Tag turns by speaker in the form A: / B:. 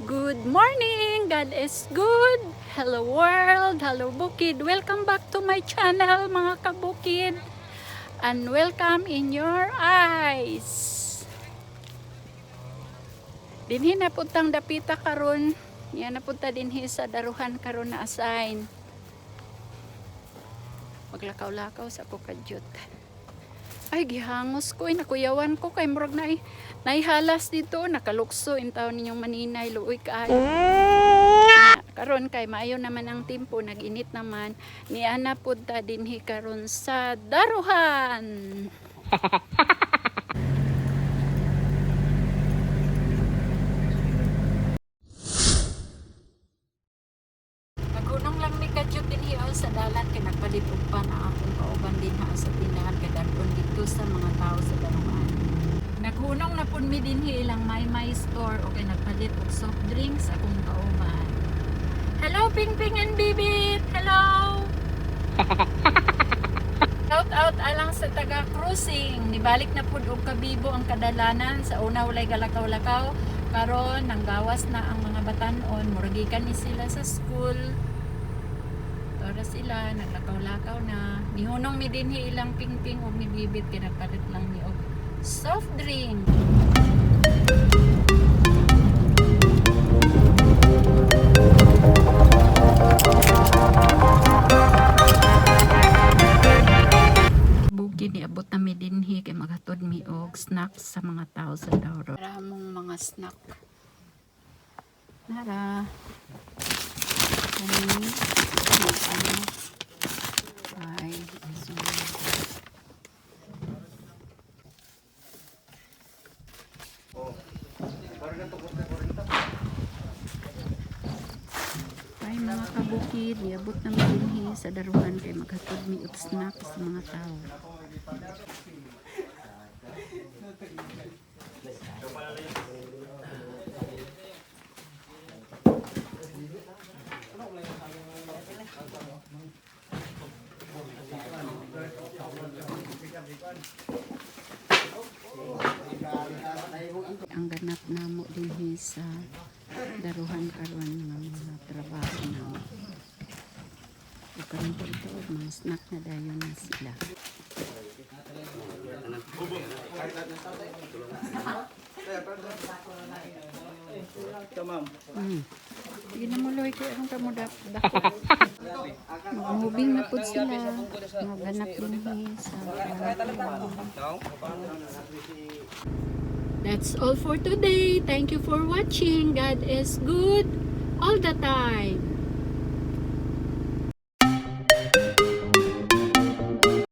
A: Good morning! God is good! Hello world! Hello bukid! Welcome back to my channel, mga kabukid! And welcome in your eyes! Dinhi na puntang dapita karon. Niya na punta dinhi sa daruhan karon na assign. Maglakaw-lakaw sa ko kadyot. Ay, gihangos ko. Ay, nakuyawan ko. Kay murag na naihalas dito. Nakalukso. Intaw ninyong maninay. Luoy kaayo. Karon kay maayo naman ang timpo. Nag-init naman. Niana pud ta dinhi karon sa daruhan. Nagunong lang mi kadyot dinhi oh, sa dalan kay nagpalit og pan ang akong kauban dinha sa tindahan kay dalon dito sa mga tao sa daruhan. Naghunong na pud mi dinhi ilang Maymay store okay nagpalit og soft drinks akong kauban. Hello, Ping Ping and Bibit! Hello! Shout out alang sa taga cruising. Nibalik na pud og kabibo ang kadalanan sa una walay galakaw-lakaw. Karon nanggawas na ang mga batan-on, murag gikan ni sila sa school. Tora sila naglakaw-lakaw na. Nihunong mi dinhi ilang pingping ug ni Bibit kay nagpalit lang ni og soft drink. Bukid niabot na mi dinhi kay maghatod mi og snacks sa mga tao sa Dauro. Para mong mga snack. Nara. Kani mag ano. Ay, so. Ay, mga kabukid, niabot na mi dinhi sa daruhan kay maghatod mi og snack sa mga tao. Ang ganap namo dinhi sa daruhan karon nga mga trabaho namo. Ug karon po ito og mga snack na dayon na sila. Sige na mo, Loy, kay aron ka mo dako. Mag-moving na pud sila. Mga ganap dinhi sa That's all for today. Thank you for watching. God is good all the time.